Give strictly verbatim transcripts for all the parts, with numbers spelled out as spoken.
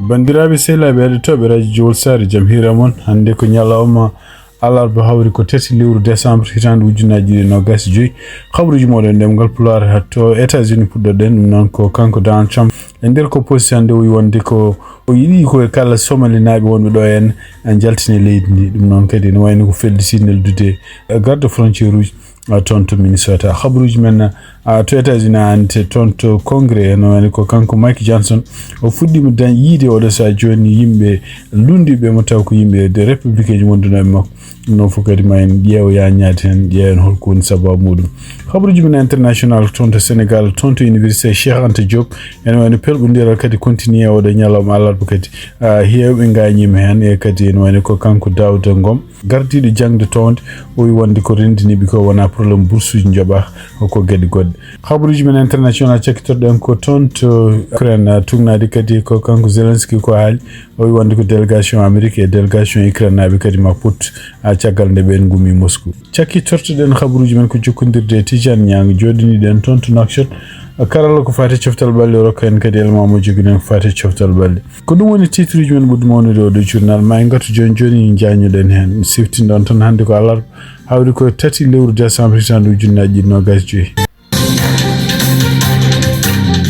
Banndiraaɓe sehilaaɓe heɗotooɓe radio Jowol Saare, jam hiira mon. Hannde ko ñalawma alarba, hawri ko tati lewru décembre hitaande ujunnaji ɗiɗi e noogas e joyi. Habaruuji mooɗon ɗemngal Pulaar hatto États-Unis puɗɗoɗen. Ɗum noon ko kanko Donald Trump e nder ko posti hannde o wi wonde ko o yiɗi ko e kala Somalinaaɓe wonɓe ɗo en, en njaltine leydi ndi. Ɗum noon kadi ene wayno ko felliti neldude garde frontière uji, a, toon to Minnesota. Habaruuji men, a, to États-Unis, a, ante toon to Congrès, ene wayno ko kanko Mike Johnson o fuɗɗiima dañ yiide oɗo sahaa jooni yimɓe lunndiiɓe mo taw ko yimɓe de républicain ji wonduno e makko. Ɗum noon fof kadi ma en ƴeew yaañaade heen, ƴeewen holko woni sabaabu muɗum. Habaruuji men international toon to Sénégal, toon to Université Cheikh Anta Diop, ene wayno pelɓondiral kadi continue oɗo ñalawma alarba kadi. A, heewɓe ngaañiima heen e kadi ene wayno ko kanko Daouda Ngom, gardiiɗo jaŋde townde, o wi wonde ko renndiniiɓe ko wonaa problème boursuuji njoɓaaka, ko geɗe goɗɗe. Habaruuji men international cakkitorɗen ko toon to Ukraine, a, tuugnaade kadi ko kanko Zelensky ko haali, o wi wonde ko délégation Amérique e délégation Ukraine naaɓe kadi ma put, a, caggal nde ɓeen ngumi Moscou. Cakkitortoɗen habaruuji men ko jokkondirde e Tidiane Niang, jooɗiniiɗen toon to Nouakchott. Karalla ko faati e coftal ɓalli, o rokka en kadi élément mo jogiɗen ko faati e coftal ɓalli. Ko ɗum woni titre uji men ɓurɗi mawnude oɗo journal. Ma en ngartu jooni jooni, jañoɗen heen. Siftinɗon tan hannde ko alarba, hawri ko tati lewru décembre hitaande ujunnaji ɗiɗi noogas e joyi.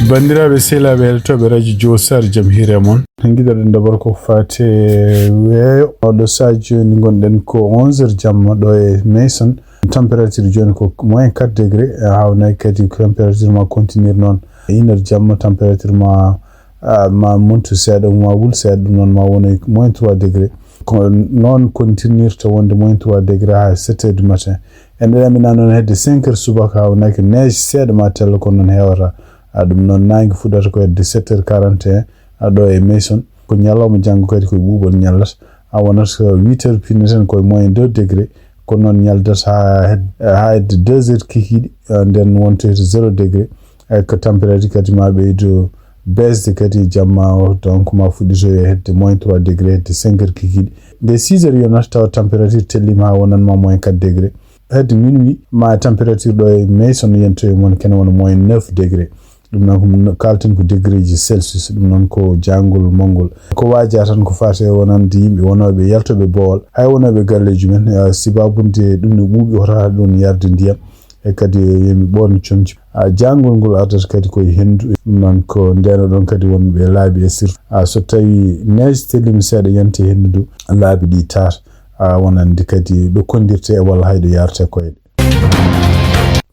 Banndiraaɓe sehilaaɓe heɗotooɓe radio Jowol Saare, jam hiire mon. Ngiɗoɗen d'abord ko faati e weeyo. Oɗo sahaa jooni ngonɗen ko onze heures jamma ɗo e Mason. Température jooni ko moins quatre degré, e haawnay kadi température ma continuer noon. Une heure jamma température ma, a, ma montu seeɗa, ma wul seeɗa, ɗum noon ma wonay moins trois degré. Ko noon continuirta wonde moins trois degré haa sept heures du matin. En ɗaɗamina noon hedde cinq heures subaka, haawnay ko neige seeɗa ma tella, kono noon heewata. A, ɗum noon naange fuɗata ko hedde sept heures quarante et un, a, ɗo e Mason. Ko ñalawma janngo kadi ko e ɓuuɓol ñallata. A, wonata ko huit heures pinneten koye moins deux degré. Kono noon ñaldata haa hed-, haa hedde deux heures kikiiɗe, a, nden wontoyta zéro degré. Ay, ko température kadi ma ɓeydo baisse kadi jamma o, donc ma fuɗɗito e hedde moins trois degré hedde cinq heures kikiiɗe. Nde six heures yonata tawa température tellima haa wonanma moins quatre degré. Hedde minuit ma température ɗo e Mason yentoye mon kene wona moins neuf degré. Ɗum noon ko mun kalten ko degré ji Celsius, ɗum noon ko jangol mawngol. Ko waaja tan ko faati e wonande yimɓe wonooɓe yaltooɓe boowal, hay wonooɓe galleeji men, eh, sibaabude ɗum no ɓuuɓi hoto haa ɗum yarde ndiyam, e kadi yo mi ɓoorno comci. Ah, jangol ngol ardata kadi koye henndu, ɗum noon ko ndeenoɗon kadi wonɓe laabi e surtout, ah, so tawi neige tellima seeɗa yante henndu ndu, laabi ɗi taata, ah, wonande kadi ɗo kondirte walla hay ɗo yarate koyɗe.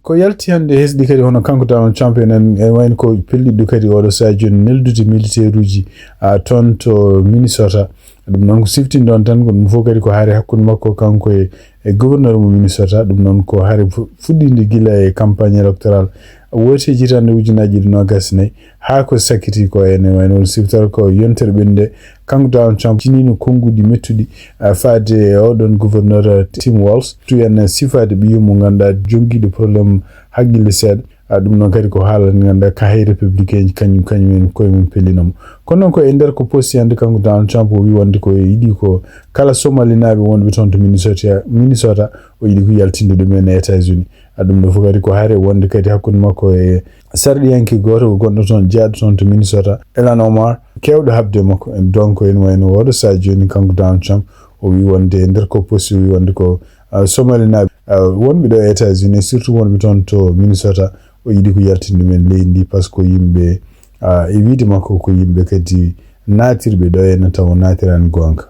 Ko yalti hannde hesɗi kadi hono kanko Donald Trump en, en, en wayno ko pelliɗo kadi oɗo sahaa jooni neldude militaire uji, a, toon to Minnesota. Ɗum noon ko siftinɗon tan, ko ɗum fof kadi ko hari hakkunde makko kanko e, e gouverneur mo Minnesota. Ɗum noon ko hari fu-, fuɗɗiinde gila e campagne électorale woote hitaande ujunnaji ɗiɗi noogas e nayi. Haa ko sakkiti ko ene wayno on siftora ko yontere ɓennde, kanko Donald Trump tiniino konnguɗi mettuɗi, ah, faade e oɗon gouverneur, ah, Tim Walz, tuyan sifaade ɓiyo mo ngannduɗaa jonngiiɗo problème haqqille seeɗa. Ah, ɗum noon kadi ko haala nde ngannduɗaa ka hay républicain ji kañum, kañum en koye mum pellinamo. Kono noon ko e nder ko posti hannde kanko Donald Trump o wi wonde ko yiɗi ko kala Somalinaaɓe wonɓe toon to Minnesota, Minnesota, o yiɗi ko yaltinde ɗum en e États-Unis. A, ɗum ɗo fof kadi ko hare wonde kadi hakkunde makko e sarɗiyanke gooto ko gonɗo toon, jeyaaɗo toon to Minnesota, Ilhan Omar, keewɗo haɓde e makko. Donc, ene wayno oɗo sahaa jooni kanko Donald Trump, o wi wonde e nder ko posti, o wi wonde ko, a, Somalinaaɓe, a, wonɓe ɗo e États-Unis, surtout wonɓe toon to Minnesota, o yiɗi ko yaltinde ɗum en leydi ndi, par ce que ko yimɓe, a, e wiide makko ko yimɓe kadi naatirɓe ɗo e no tawa naatiraani goonga.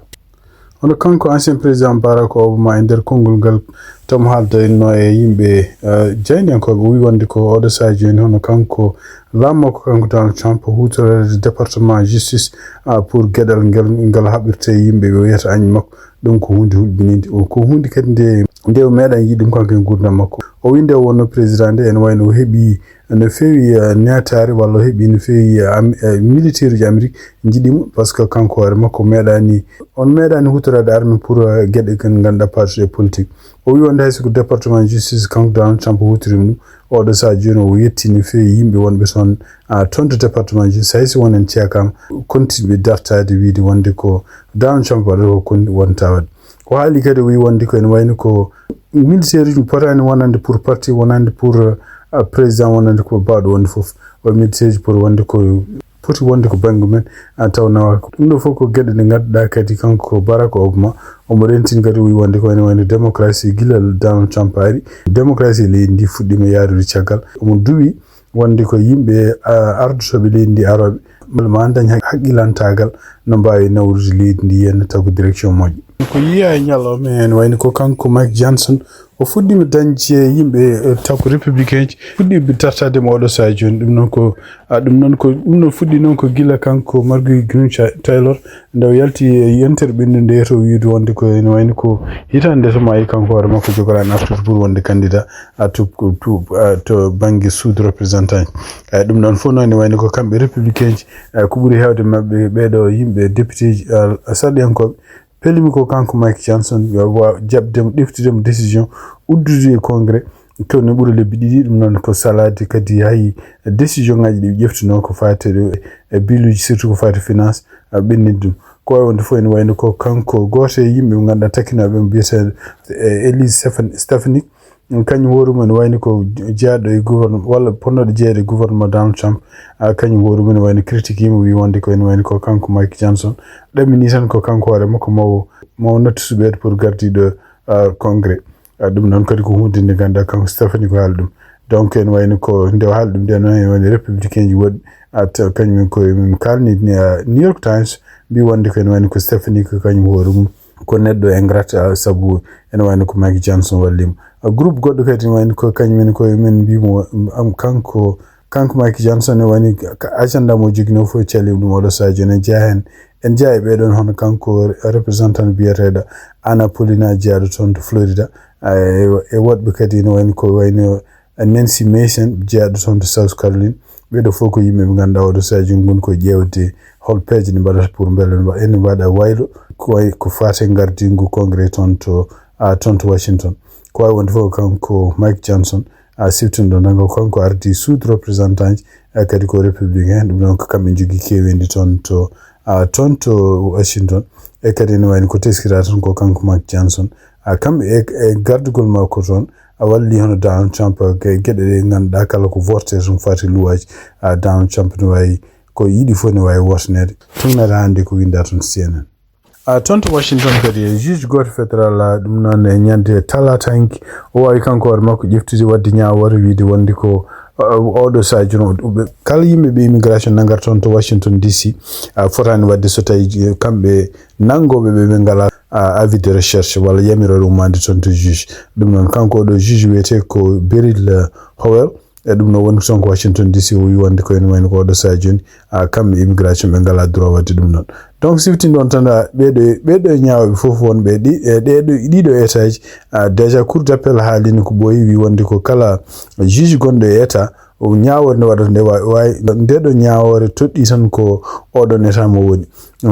Hono kanko ancien président Barack Obama e nder konngol ngal taw mo haaldoyno e yimɓe, eh, jaayndiyankooɓe, o wi wonde ko oɗo sahaa jooni hono kanko laamu makko kanko Donald Trump huutorade département justice, ah, pour geɗal ngal, ngal haɓirte e yimɓe ɓe wiyata añ makko. Ɗum ko huunde hulɓiniinde. O, ko huunde kadi nde, nde o meeɗaa yiide ɗum kanko e nguurndam makko. O wi nde o wonno président nde ene wayno o heɓi no feewi, eh, neetaare walla o heɓi no feewi, eh, am-, eh, militaire uji Amérique njiɗi mo, par ce que kanko hoore makko meeɗaani, on meeɗaani huutoraade armée pour, eh, geɗe kan ngannduɗaa parti e politique. O wi wonde hay so ko département justice kanko Donald Trump huutorima ɗum, oɗo sahaa jooni o yetti no feewi yimɓe wonɓe toon, ah, toon to département justice, hay so wonen ceekaama, kontinɓe dartaade wiide wonde ko Donald Trump waɗata ko kon wonta waɗde. O haali kadi, o wi wonde ko ene wayno ko militaire uji potaani wonande pour parti, wonande pour, eh, président, wonande ko baawɗo wonde fof. O militaire uji pour wonde ko foti wonde ko bannge men, a taw nawa ko. Ɗum ɗo fof ko geɗe ɗe ngannduɗaa kadi kanko Barack Obama omo rentini kadi, o wi wonde ko ene wayno démocratie gila Donald Trump ari. Démocratie leydi ndi fuɗɗiima yaarude caggal. Omo duwi wonde ko yimɓe, a, ardotooɓe leydi ndi arooɓe, ma dañ haq-, haqqilantaagal no mbaawi nawrude leydi ndi, yenna taw ko direction moƴƴo. Ko yiya e ñalawma heen wayno ko kanko Mike Johnson, o fuɗɗiima dañde yimɓe, eh, taw ko républicain ji, fuɗɗiiɓe dartaade mo oɗo sahaa jooni. Ɗum noon ko, a, ɗum noon ko, ɗum noon fuɗɗi noon ko gila kanko Marguerite Greene Cha-, Taylor, nde o yalti e yontere ɓennunde nde, to wiyde wonde ko ene wayno ko hitaande nde so maayi kanko hoore makko jogoraani artude pour wonde candidat, a, to, to, a, to bannge Suudu Représentant. Eyi, ɗum ɗoon fof noon ne wayno ko kamɓe républicain ji, eyi, ko ɓuri heewde maɓɓe ɓeeɗo yimɓe député ji, a, sarɗiyankooɓe, pelimi ko kanko Mike Johnson, yo wa-, jaɓde mo, ɗeftude mo décision uddude e congrès, to ne ɓura lebbi ɗiɗi. Ɗum noon ko salaade kadi hay décision ngaji ɗi ƴeftunoo ko faati e, e biluuji, surtout ko faati finance, a, ɓenniti ɗum. Ko wayi wonde fof ene wayno ko kanko gooto e yimɓe ɓe ngannduɗaa takkinooɓe mo, biyeteeɗo, e, Elise Stefan-, Stefanik, kañum hoore mum ene wayno ko jeyaɗo e gouvernement, walla potnoɗo jeyeede e gouvernement Donald Trump. A, kañum hoore mum ene wayno critique mo, wi wonde ko ene wayno ko kanko Mike Johnson ɗaminii tan ko kanko hoore makko mawo, mawo nattu suɓeede pour gardiiɗo, a, congrès. A, ɗum noon kadi ko huunde nde ngannduɗaa kanko Stefanik ko haali ɗum. Donc ene wayno ko nde o haali ɗum nde noon ene wayno républicain ji woɗɓe, a, taw kañum en koye mum kaalni, a, New York Times, mbi wonde ko ene wayno ko Stefanik ko kañum hoore mum ko neɗɗo ingrate, a, sabu ene wayno ko Mike Johnson wallimo. A, groupe goɗɗo kadi ene wayno ko kañum en koye mum mbimo, am, kanko, kanko Mike Johnson ene wayno ka agenda mo joginoo fof calima ɗum oɗo sahaa jooni. En jeyaa heen, en jeyaa e ɓeɗon hono kanko représentant biyeteeɗo Anna Paulina jeyaaɗo toon to Florida. A, e, e woɗɓe kadi ene wayno ko wayno Nancy Mason, jeyaaɗo toon to South Carolina. Ɓeeɗo fof ko yimɓe ɓe ngannduɗaa oɗo sahaa jooni ngon ko ƴeewde hol peeje ɗe mbaɗata pour mbele no mba-, ene mbaɗa waylo ko way-, ko faati e ngardingu congrès toon to, a, toon to Washington. Ko wayi wonde fof kanko Mike Johnson, a, siftinɗo nannga ko kanko ardi Suudu Représentant ji, a, kadi ko républicain, ɗum noon ko kamɓe njogii keeweendi toon to, a, toon to Washington. E kadi ene wayno ko teskira tan ko kanko Mike Johnson, a, kamɓe e, e gardugol makko toon, a, walli hono Donald Trump, ge-, geɗe ɗe ngannduɗaa kala ko vorte tum faati luwaaji, a, Donald Trump no wayi ko yiɗi fof ne wawi wortaneede. Tun aɗa hannde ko winda toon C N N. A, toon to Washington kadi, e juge gooto fédéral, a, ɗum noon e ñande talaata hanki, o wawi kanko hoore makko ƴeftude waɗde ñaawoore, wiide wonde ko, a, oɗo sahaa jooni o, ɓe, kala yimɓe ɓe immigration nanngata toon to Washington D C, a, fotaani waɗde so tawi, e, kamɓe nanngooɓe ɓe ɓe ngala, a, avis de recherche walla yamiroore ummaande toon to juge. Ɗum noon kanko oɗo juge wiyetee ko Beryl, a, Howell, e ɗum no woni toon ko Washington D C, o wi wonde ko ene wayno ko oɗo sahaa jooni, a, kamɓe immigration ɓe ngala droit waɗde ɗum noon. Donc siftin ɗon tan, a, ɓeeɗo, ɓeeɗo e ñaawɓe fof wonɓe ɗi, e ɗeeɗo, ɗiɗo état ji, a, déjà cour d'appel haalino ko ɓooyi, wi wonde ko kala juge gonɗo e état, o ñaawoore nde waɗata nde wa-, wawi, ndeɗo ñaawoore toɗɗi tan ko oɗon état mo woni.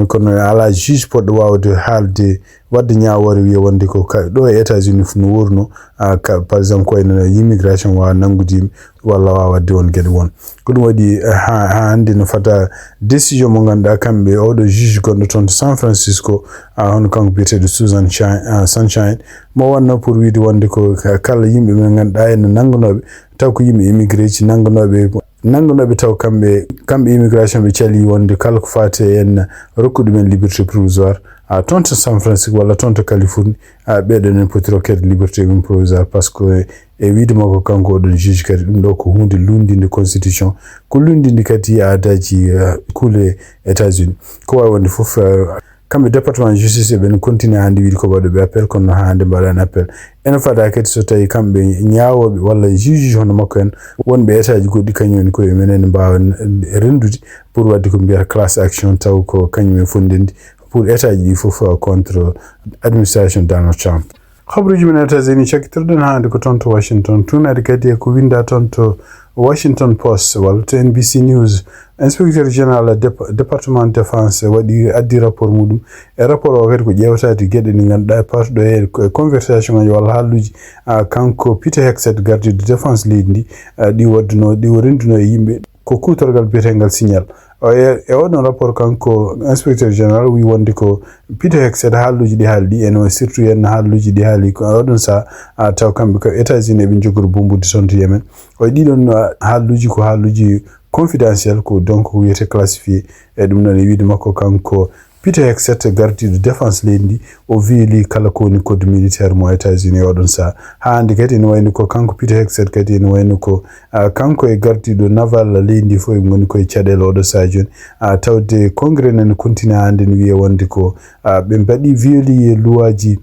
Kono ala juge poɗɗo wawde haalde waɗde ñaawoore wiya wonde ko ka, ɗo e États-Unis fof no wurno, a, ka, par exemple ko wayno immigration wawa nanngude yimɓe walla wawa waɗde on geɗe won. Ko ɗum waɗi, eh, ha, ha hannde no fada décision mo ngannduɗaa kamɓe oɗo juge gonɗo toon to San Francisco, a, hono kanko biyeteeɗo Susan Shine, a, Sunshine, mo wonno pour wiide wonde ko ka-, kala yimɓe ɓe ngannduɗaa ene nanngunooɓe, taw ko yimɓe immigré ji nanngunooɓe, nanngunooɓe taw kamɓe, kamɓe immigration ɓe cali wonde kala ko faati e en rokku ɗumen liberté provisoire, a, toon to San Francisco walla toon to Californie, a, ɓeeɗo nen poti rokkeede liberté mum provisoire, par ce que e wiide makko kanko oɗon juge kadi ɗum ɗo ko huunde lunndinde constitution, ko lunndinde kadi aadaaji, a, kuule États-Unis. Ko wawi wonde fof, a, kamɓe département justice eɓen continue hannde wiide ko waɗoɓe appel, kono haa hannde mbaɗani appel. Ene fada kadi so tawi kamɓe ñaawooɓe walla juge hono makko en wonɓe état ji goɗɗi, kañum en koye menen mbaawa n-, renndude pour waɗde ko mbiyata class action, taw ko kañum en fof ndenndi pour état ji ɗi fof, a, contre administration Donald Trump. Habruuji men États-Unis cakkitirɗen hannde ko toon to Washington, tuunaade kadi e ko winnda toon to Washington Post walla to N B C News. Inspecteur général dep-, département défense waɗi, addi rapport muɗum. E rapport o kadi ko ƴeewtaade geɗe ɗe ngannduɗaa e partuɗo e ko-, e conversation ngaji walla haalluuji, a, kanko Peter Hegseth, gardiiɗo défense leydi ndi, a, ɗi waɗduno, ɗi o rennduno e yimɓe ko kuutorgal biyetengal Signal. O e, e oɗon rapport kanko inspecteur général wi wonde ko Peter Hegseth haalluuji ɗi haali ɗi, ene surtout yen haalluuji ɗi haali ko oɗon saha, a, taw kamɓe ko États-Unis eɓe njogori bombudde toon to Yemen. O ɗiɗon, a, haalluuji ko haalluuji confidentiel, ko donc ko wiyete classifié. E ɗum noon e wiide makko kanko Peter Hegseth, gardiiɗo défense leydi ndi, o violi kala ko woni code militaire mo États-Unis e oɗon saha. Haa hannde kadi ene wayno ko kanko Peter Hegseth kadi ene wayno ko, ah, kanko e gardiiɗo naval leydi ndi fof eɓe ngoni koye caɗeele oɗo saha jooni. Ah, tawde congrès nene continue hannde ne wiye wonde ko, ah, ɓe mbaɗi violi e luwaaji,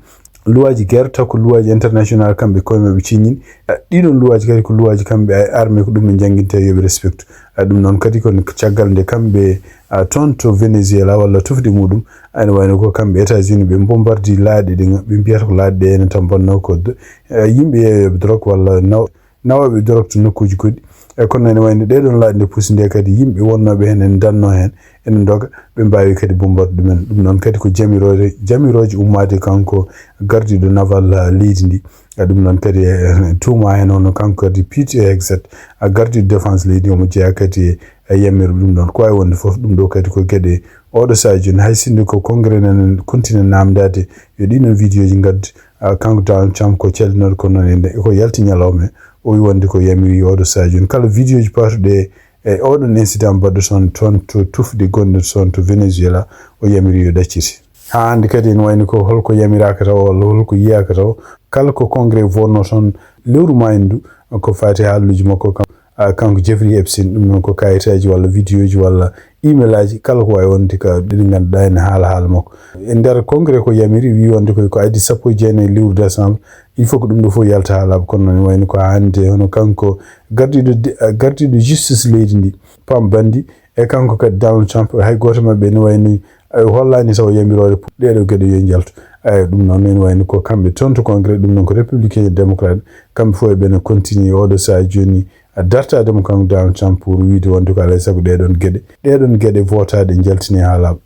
luwaaji guerre, taw ko luwaaji international kamɓe koye maɓɓe ciññini. Ah, ɗiɗon luwaaji kadi ko luwaaji kamɓe armée ko ɗum ɓe njannginta yo ɓe respecte. Ah, ɗum noon kadi ko caggal nde kamɓe, ah, toon to Venezuela walla tufde muɗum, ene wayno ko kamɓe États-Unis ɓe bombardi laaɗe ɗe ɓe mbiyata ko laaɗe ɗe ene tan bonno ko d-, ah, yimɓe yeeyooɓe drogue walla naw-, nawooɓe drogue to nokkuuji goɗɗi. E kono ene wayno ɗeɗon laaɗe nde pusi nde kadi yimɓe wonnooɓe heen ene ndanno heen, ene ndoga, ɓe mbaawi kadi bombarde ɗumen. Ɗum noon kadi ko jamirooje, jamirooje ummaade kanko gardiiɗo naval, ah, leydi ndi. E ɗum noon kadi, eh, tuuma heen hono kanko kadi Pete Hegseth, ah, gardiiɗo défense leydi, omo jeyaa kadi e, e yamirɓe ɗum ɗoon. Ko waawi wonde fof, ɗum ɗo kadi ko geɗe oɗo saha jooni. Hay sinno ko congrès nene continue naamndaade yo ɗiɗon vidéo ji ngaddu, ah, kanko Donald Trump ko callinooɗo ko noon e nde, ko yalti ñalawma he, o wi wonde ko yamiri oɗo saha jooni. Kala vidéo ji paatuɗe e oɗon incident mbaɗɗo toon, toon to tufde gonɗo toon to Venezuela, o yamiri yo ɗaccite. Haa hannde kadi ene wayno ko holko yamiraaka taw walla holko yiyaaka taw. Kala ko congrès wonno toon lewru maayndu ko faati haaluuji makko kam, ah, kanko Jeffrey Epstein, ɗum noon ko kayitaaji walla vidéo ji walla email aji, kala ko waawi wonde ka ɗi ngannduɗaa ene haala haala makko. E nder congrès ko yamiri wi wonde koy ko addi sappo e jeenayi lewru décembre, il faut ko ɗum ɗo fof yalta haa laaɓa. Kono noon wayno ko hannde hono kanko gardiiɗo de-, gardiiɗo justice leydi ndi, Pam Bondi, e kanko kadi Donald Trump, hay gooto maɓɓe ene wayno, eh, hollaani taw yamiroore pour ɗeɗo geɗe yo njaltu. Eyi, ɗum noon ene wayno ko kamɓe toon to congrès, ɗum noon ko républicain e démocrate, kamɓe fof eɓe no continue oɗo saha jooni, a dartaade mo kanko Donald Trump pour wiide wonde ko alaa e sago ɗeɗon geɗe, ɗeɗon geɗe votaade njaltine haa laaɓa.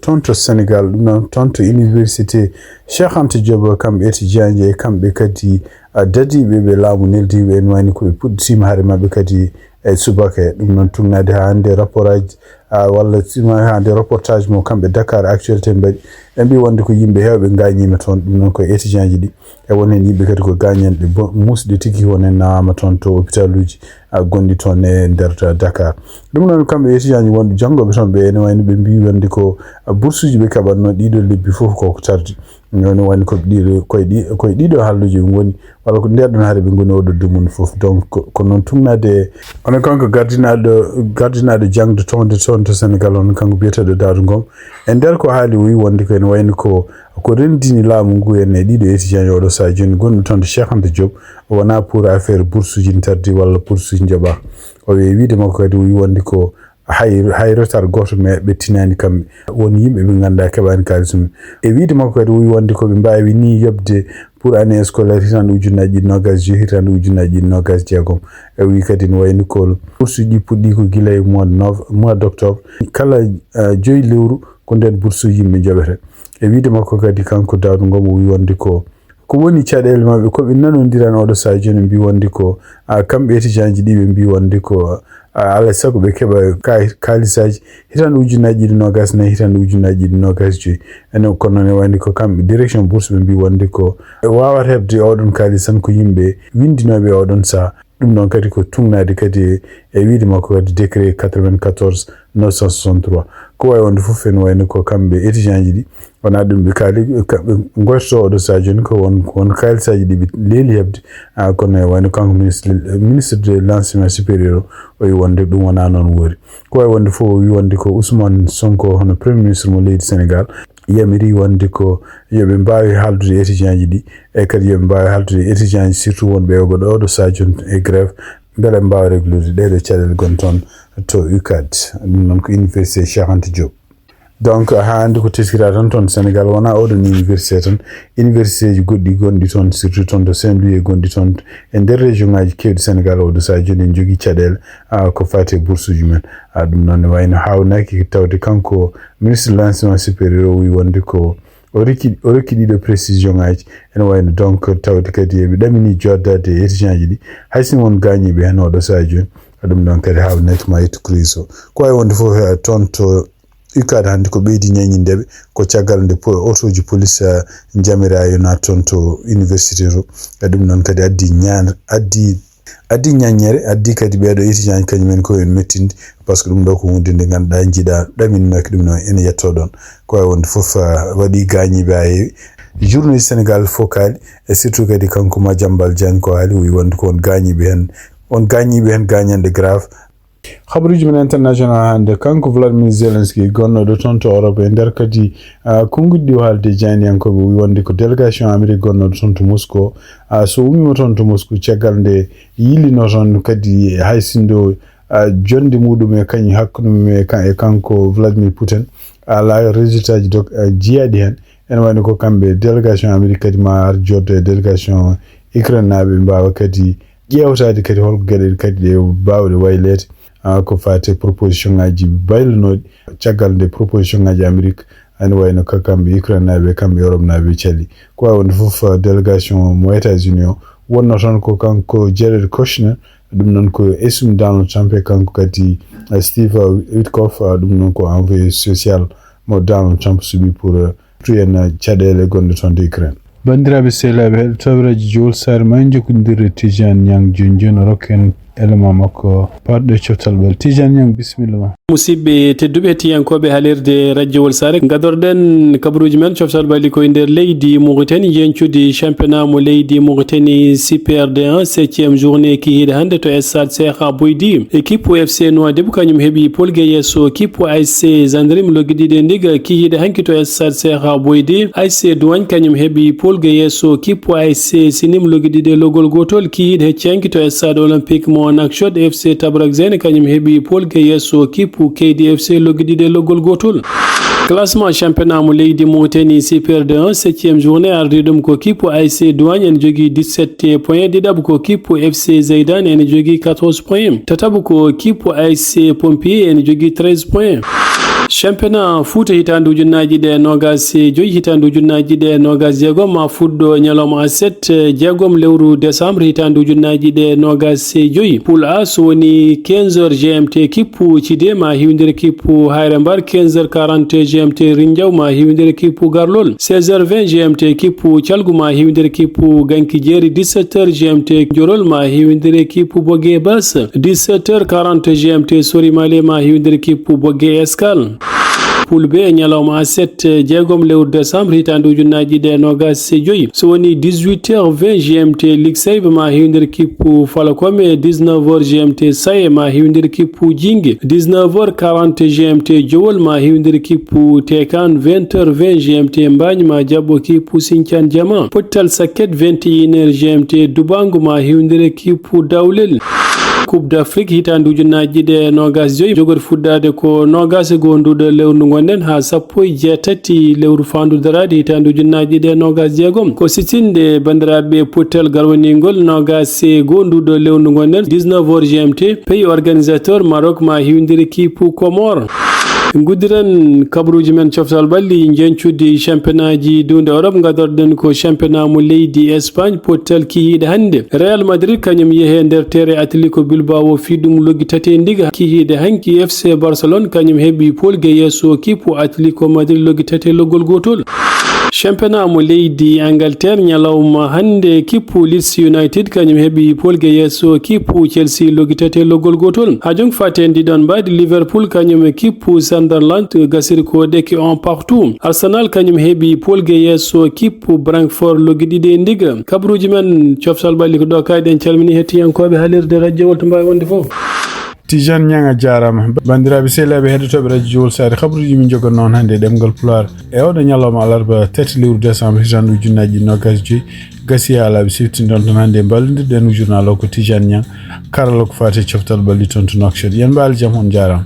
Toon to Sénégal, ɗum noon toon to université Cheikh Anta Diop, kamɓe étudiant ji e kamɓe kadi, ah, dadiiɓe ɓe laamu neldiiɓe en wayni ko ɓe puɗɗitiima hare maɓɓe kadi e subaka. Ɗum noon tugnaade haa hannde rapport aji, ah, walla tugnaade haa hannde reportage mo kamɓe Dakar Actualité mbaɗi. Ɓe mbii wonde ko yimɓe heewɓe ngaañiima toon, ɗum noon ko étudiant ji ɗi. E won heen yimɓe kadi ko gaañanɗe bo-, muusɗe tigi, won heen nawaama toon to hôpitaluuji, ah, gonɗi toon e nder ta-, Dakar. Ɗum noon kamɓe étudiant ji wonɓe janngooɓe toon ɓe ene wayno ɓe mbii wonde ko, ah, boursuuji ɓe keɓatnoo ɗiɗo lebbi fof koko tardi. Woni woni ko ɗiɗo, koye ɗi-, koye ɗiɗo halluuji ɓe ngoni, walla ko nder ɗon hare ɓe ngoni oɗo dumunna fof. Donc, ko, ko noon tugnaade e, kono kanko gardinaaɗo, gardinaaɗo jaŋde toon de toon to Sénégal, on kanko biyeteeɗo Daado Ngom. E nder ko haali, o wi wonde ko ene wayno ko, ko renndini laamu ngu en e ɗiɗo étudiant oɗo saha jooni gonɗo toon to Cheikh Anta Diop, wonaa pour affaire boursuuji ne tardi walla boursuuji njoɓaaka. O wi e wiide makko kadi, o wi wonde ko hay, hay retard gooto, mais ɓe tinaani kamɓe. Won yimɓe ɓe ngannduɗaa keɓaani kaalis mum. E wiide makko kadi, o wi wonde ko ɓe mbaawi ni yoɓde pour année scolaire hitaande ujunnaaji ɗiɗi noogaas e joy, hitaande ujunnaaji ɗiɗi noogaas e jeegom. E wi kadi no wayni ko bourse ji puɗɗi ko gila e mois de nov-, mois d' octobre. Kala, eh, joyi lewru ko nden bourse yimɓe njoɓete. E wiide makko kadi kanko Daado Ngom, o wi wonde ko ko woni caɗeele maɓɓe, ko ɓe nanondiran oɗo saha jooni, mbi wonde ko, ah, kamɓe étudiant ji ɗi ɓe mbi wonde ko, ah, alaa e sago ɓe keɓa kay-, kaalisaaji hitaande ujunnaaji ɗiɗi noogaas nayi, hitaande ujunnaaji ɗiɗi noogaas joyi. Ene kono ne wayde ko kamɓe direction bourse ɓe mbi wonde ko ɓe waawata heɓde oɗon kaalis tan ko yimɓe winndinooɓe e oɗon saha. Ɗum ɗon kadi ko tugnaade kadi e, e wiide makko kadi décret quatre-vingt-quatorze neuf cent soixante-trois. Ko wayi wonde fof ene wayno ko kamɓe étudiant ji ɗi, wonaa ɗum ɓe kaali, ka-, ɓe ngoytoto oɗo saha jooni ko won, won kaalisaaji ɗi ɓe leeli heɓde. Ah, kono e wayno kanko ministre, ministre de l'enseignement supérieur o, o wi wonde ɗum wonaa noon woori. Ko wayi wonde fof o wi wonde ko Ousmane Sonko, hono premier ministre mo leydi Sénégal, yamiri wonde ko yo ɓe mbaawi haaldude e étudiant ji ɗi, e kadi yo ɓe mbaawi haaldude e étudiant ji, surtout wonɓe e oɗo, oɗo saha jooni e grève, mbele ɓe mbaawa réglude ɗeɗo caɗeele gon toon to UCAD. Ɗum noon ko université Cheikh Anta Diop. Donc, haa hannde ko teskira tan toon Sénégal, wonaa oɗon université tan, université ji goɗɗi gonɗi toon, surtout toon to Saint-Louis e gonɗi toon e nder région ngaji keewɗi Sénégal, oɗo saha jooni en jogii caɗeele, ah, ko faati e bourse uji men. Ah, ɗum noon ne wayno haawnaaki tawde kanko ministre de l'enseignement supérieur o wi wonde ko o rokki, o rokki ɗiɗo précision ngaji. Ene wayno donc tawde kadi eɓe ɗamini joddade e étudiant ji ɗi, hay si won gaañiiɓe heen oɗo saha jooni. Ɗum ɗon kadi haawnaaki ma yettu crise o. Ko wayi wonde fof, eh, toon to UCAD hannde ko ɓeydi ñañindeɓe, ko caggal nde po-, otoji police, eh, njamira yo naat toon to université to. E ɗum noon kadi addi ñaan-, addi Addi ñaññere, addi kadi ɓeeɗo étudiant kañum en ko en mettinde, par ce que ɗum ɗo ko hunde nde ngannduɗaa jiidaa ɗaminnoke ɗum noon ene yetto ɗon. Ko wayi wonde fof, ah, waɗi gaañiiɓe haa heewi. Journée Sénégal fof kaali, e surtout kadi kanko Madiambal Diagne ko haali, o wi wonde ko on gaañiiɓe heen, on gaañiiɓe heen gaañanɗe grave. Habaruuji men international hannde, kanko Vladimir Zelensky gonnooɗo toon to Europe e nder kadi, ah, konnguɗi ɗi o haalde e jaayndiyankooɓe, o wi wonde ko délégation Amérique gonnooɗo toon to Moscou. Ah, so ummiima toon to Moscou caggal nde yilino toon kadi hay sinno, ah, jonnde muɗum e kañ hakkunde mum e kan-, e kanko Vladimir Putin alaa résultat ji dok-, ah, jiyaaɗi heen. Ene wayno ko kamɓe délégation Amérique kadi ma ar jooɗo e délégation Ukraine naaɓe mbaawa kadi ƴeewtaade kadi holko geɗe kadi ɗe baawɗe wayleede, ah, ko faati e proposition ngaji baylonooɗi caggal nde proposition ngaji Amérique ene wayno ko kamɓe Ukraine naaɓe, kamɓe Europe naaɓe cali. Ko wayi wonde fof, ah, délégation mo États-Unis o wonno toon ko kanko Jared Kushner, ɗum noon ko esum Donald Trump e kanko kadi, ah, Steve Witkoff, ah, ɗum noon ko envoyé social mo Donald Trump suɓi pour, ah, tuyen caɗeele gonɗe toon to Ukraine. Banndiraaɓe sehilaaɓe heɗotooɓe radio Jowol Saare, ma en jokkondir e Tijaan Ñaŋ jooni jooni, o rokka en élément makko parɗo e coftal ɓalli. Tijaan Ñaŋ, bisimilla ma. Musidɓe tedduɓe hettiyankooɓe halirde radio Jowol Saare, gadorɗen kabaruuji men coftal ɓalli ko e nder leydi Mauritanie, njeñcudi championnat mo leydi Mauritanie Super D un, septième journée kihiiɗe hannde to stade Cheikh Boydi. Équipe F C Nouadhibou kañum heɓi polge yeeso équipe A S C Gendarme loggi ɗiɗi e ndiga kihiiɗe hanki to stade Cheikh Boydi. A S C Douane kañum heɓi polge yeeso équipe A S C Sinim loggi ɗiɗi e logol gotol kihiiɗe hecci hanki to stade olympique mo Nouakchott. F C Tabrak Zaine kañum heɓi polge yeeso équipe K D F C loggi ɗiɗi e logol gotol. Classement championnat mo leydi Mauritanie Super D un, septième journée, ardi ɗum ko kippu A S C Douane ene jogii dix-sept points, ɗiɗaɓo ko kippu F C Zaidan ene jogii quatorze points, tataɓo ko kippu A S C Pompier ene jogii treize points. Championnat Fouta hitaande ujunnaaji ɗiɗi e noogaas e joy, hitaande ujunnaaji ɗiɗi e noogaas e jeegom ma fuɗɗo ñalawma aset, jeegom lewru décembre hitaande ujunnaaji ɗiɗi e noogaas e joy. Poule A, so woni quinze heures G M T, kippu Cidee ma hiwndire kippu Hayre Mbar, quinze heures quarante G M T, Rinjaw ma hiwndire kippu Garlol, seize heures vingt G M T, kippu Calgu ma hiwndire kippu Ganki Jeeri, dix-sept heures G M T, Jorol ma hiwndire kippu Boge Bas, dix-sept heures quarante G M T, Sori Male ma hiwndire kippu Boge Escale. Poule B, ñalawma aset, jeegom lewru décembre hitaande ujunnaaji ɗiɗi e noogaas e joy, so woni dix-huit heures vingt G M T, Ligue Saiba ma hiwndire kippu Falakome, dix-neuf heures G M T, Saye ma hiwndire kippu Jinge, dix-neuf heures quarante G M T, Jowol ma hiwndire kippu Tekan, vingt heures vingt G M T, Mbaañ ma jaɓɓo kippu Sincaan Jama, Pottal Sakket, vingt et une heures G M T, Dubangu ma hiwndire kippu Dawlel. Coupe d'Afrique hitaande ujunnaaji ɗiɗi e noogaas e joy, jogori fuɗɗaade ko noogaas e goo nduɗo lewru ndu ngonɗen haa sappo e jeetati lewru faandu daraade hitaande ujunnaaji ɗiɗi e noogaas e jeegom. Ko sitinde banndiraaɓe pottal garwaniingol noogaas e goo nduɗo lewru ndu ngonɗen, dix-neuf heures G M T, pays organisateur Maroc ma hiwndire kippu Comores. Nguddiren kabaruuji men coftal ɓalli, njeñcudi championnat ji duunde Europe, ngadorɗen ko championnat mo leydi Espagne, pottal kihiiɗe hannde. Real Madrid kañum yehe nder tere Atletico Bilbao, fii ɗum loggi tati e ndiga kihiiɗe hanki. F C Barcelone kañum heɓi polge yeeso kippu Atletico Madrid loggi tati e loggol gotol. Championnat mo leydi Angleterre ñalawma hannde, kippu Leeds United kañum heɓi polge yeeso kippu Chelsea loggi tati e loggol gotol. Ha jong faten ɗiɗon mbaadi, Liverpool kañum e kippu Sunderland gasiri ko ɗeke un partout. Arsenal kañum heɓi polge yeeso kippu Brentford loggi ɗiɗi e ndiga. Kabaruuji men coftal ɓalli ko ɗo kayɗen, calmini hettiyankooɓe halirde radio Jowol to mbaawi wonde fof. Tijaan Ñaŋ, a jaaraama. Banndiraaɓe sehilaaɓe heɗotooɓe radio Jowol Saare, kabaruuji min njoganno on hannde e ɗemngal Pulaar e oɗo ñalawma alarba tati lewru décembre hitaande ujunnaaji ɗiɗi noogaas e joy. Gasi haa laaɓi, siftinɗon tan hannde e mballondirɗen journal o ko Tijaan Ñaŋ, karalla ko faati e coftal ɓalli toon to Nouakchott. Yen mbaal jam, on jaaraama.